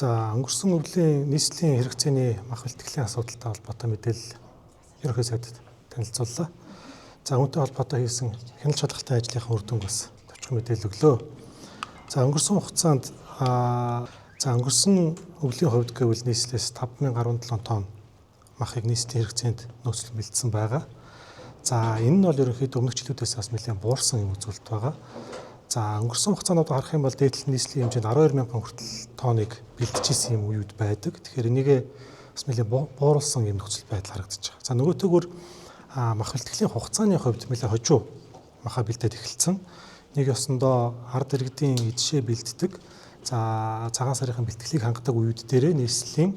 За, өнгөрсөн өвлийн нийслэлийн хэрэгцээний мах бэлтгэлийн асуудалтай холбоотой мэдээлэл Ерөнхий сайдад танилцууллаа. За, үүнтэй холбоотой хийсэн хяналт шалгалтын ажлынхаа үр дүнг бас товчхон мэдээлэл өглөө. За, өнгөрсөн хугацаанд за өнгөрсөн өвлийн хувьд гэвэл нийслэлээс 5017 тонн махыг нийслэлийн хэрэгцээнд нөөцлөн бэлдсэн байгаа. За, энэ нь бол ерөнхийдөө өмнөх жилүүдээс бас нэлээд буурсан юм үзүүлэлт байгаа. За, өнгөрсөн хугацаанд одоо харах юм бол дээд талын нийслэлийн хэмжээнд 12 мянган хүртэл тонныг бэлтжижсэн юм үеүд байдаг. Тэгэхээр энийгээ бас нэлээд бууруулсан юм нөхцөл байдал харагдаж байгаа. За, нөгөөтэйгүр мах бэлтгэлийн хугацааны хувьд нэлээд хожуу маха бэлдээд эхэлсэн. Нэг ёсондоо ард иргэдийн эдшээ бэлддэг. За, цагаан сарын бэлтгэлийг хангадаг үеүд дээрээ нийслэлийн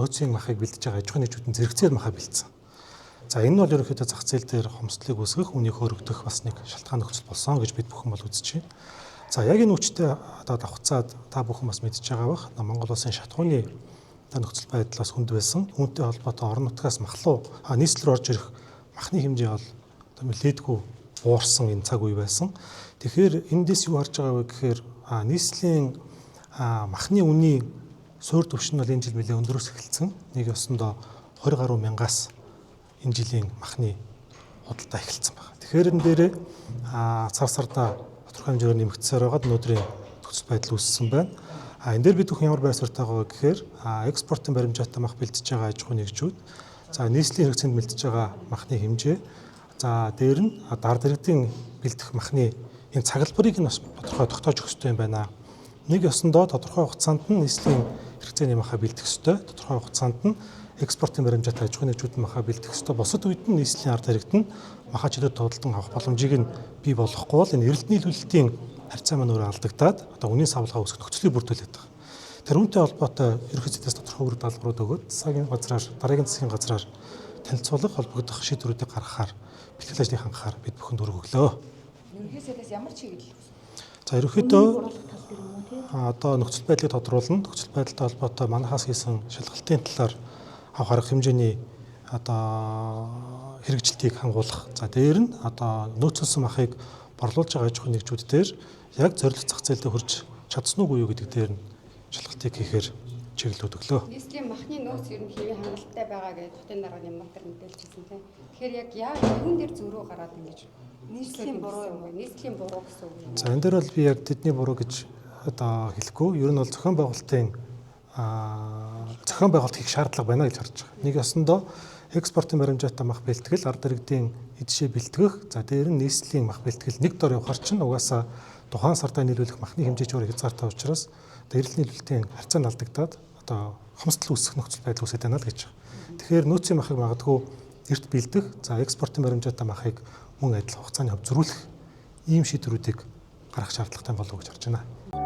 нөөцийн махыг бэлдэж байгаа аж ахуйн нэгжүүд нь зэрэгцээр маха бэлдсэн. За, энэ нь бол ерөнхийдөө зах зээл дээр хомсдлыг үүсгэх, үнийг хөрөгдөх бас нэг шалтгаан нөхцөл болсон гэж бид бүхэн бол үзэж байна. За, яг энэ хүчтэй одоо давхцаад та бүхэн бас мэдж байгаа бах. Монгол улсын шатхууны нөхцөл байдал бас хүнд байсан. Үүнтэй холбоотой орон нутгаас махлуу нийслэл рүү орж ирэх махны хэмжээ бол одоо нэлээдгүй буурсан энэ цаг үе байсан. Тэгэхээр эндээс юу харж байгаа вэ гэхээр нийслэлийн махны үнийн суур түвшин нь бол энэ жил нэлээд өндөрөөс эхэлсэн. Нэг ёсондоо 20 гаруй мянгаас энэ жилийн махны худалдаа эхэлсэн байна. Тэгэхээр энэ дээрээ сар сардаа тодорхой хэмжээгээр нэмэгдсээр байгаад өнөөдрийн нөхцөл байдал үүссэн байна. Энэ дээр бид бүхэн ямар байр суурьтай байгаа вэ гэхээр экспортын баримжаатай мах бэлдэж байгаа аж ахуйн нэгжүүд, за нийслэлийн хэрэгцээнд бэлдэж байгаа махны хэмжээ, за дээр нь дард иргэдийн бэлдэх махны энэ цаглбарыг нь бас тодорхой тогтоож өгөх ёстой юм байна. Нэг ёсондоо тодорхой хугацаанд нь нийслэлийн хэрэгцээний маха бэлдэх ёстой, тодорхой хугацаанд нь экспортын баримжаатай аж ахуйн нэгжүүд маха бэлдэх ёстой. Бусад үед нь нийслэлийн ард иргэд нь маха чөлөөт худалдан авах боломжийг нь бий болгохгүй бол энэ эрэлт нийлүүлэлтийн харьцаа маань өөрөө алдагдаад одоо үнийн савлгаа үүсгэх нөхцөлийг бүрдүүлээд байгаа. Тэр үүнтэй холбоотой ерөнхий сайдаас тодорхой үр даалгаврууд өгөөд засгийн газраар дараагийн засгийн газраар танилцуулах, холбогдох шийдвэрүүдийг гаргахаар бэлтгэл ажлыг хангахаар бид бүхэнд үүрэг өглөө. Ерөнхий сайдаас ямар чиглэл хүсэх? За, ерөнхийдөө одоо нөхцөл байдлыг тодруулна. Нөхцөл байдалтай холбоотой манайхаас хийсэн шалгалтын талаар авах арга хэмжээний одоо хэрэгжилтийг хангуулах. За, дээр нь одоо нөөцлөсөн махыг борлуулж байгаа аж ахуйн нэгжүүд дээр яг зорилт зах зээлдээ хүрч чадсан уугүй юу гэдэг дээр нь шалгалтыг хийхээр чиглэлүүд өглөө. Нийслэлийн махны нөөц ер нь хэвийн хангалттай байгаа гэж хотын дарга Нямбатар мэдээлжсэн тийм. Тэгэхээр яг яа юун дээр зөрүү гараад ингэж Нийслэлийн буруу юм уу? Нийслэлийн буруу гэсэн үг юм. За, энэ дээр бол би яг тэдний буруу гэж одоо хэлэхгүй. Ер нь бол зохион байгуулалтын зохион байгуулалт хийх шаардлага байна гэж харж байгаа. Нэг ёсондоо экспортын баримжаатай мах бэлтгэл, ард иргэдийн эдшээ бэлтгэх, за дээр нь нийслэлийн мах бэлтгэл нэг дор явахар чинь угаасаа тухайн сардаа нийлүүлэх махны хэмжээ ч өөр хязгаартай учраас одоо эрэлт нийлүүлэлтийн харьцаа нь алдагдаад одоо хомсдол үүсэх нөхцөл байдал үүсээд байна л гэж байгаа. Тэгэхээр нөөцийн махыг магадгүй эрт бэлдэх, за экспортын баримжаатай махыг мөн адил хугацааны хувьд зөрүүлэх ийм шийдвэрүүдийг гаргах шаардлагатай болов уу гэж харж байна.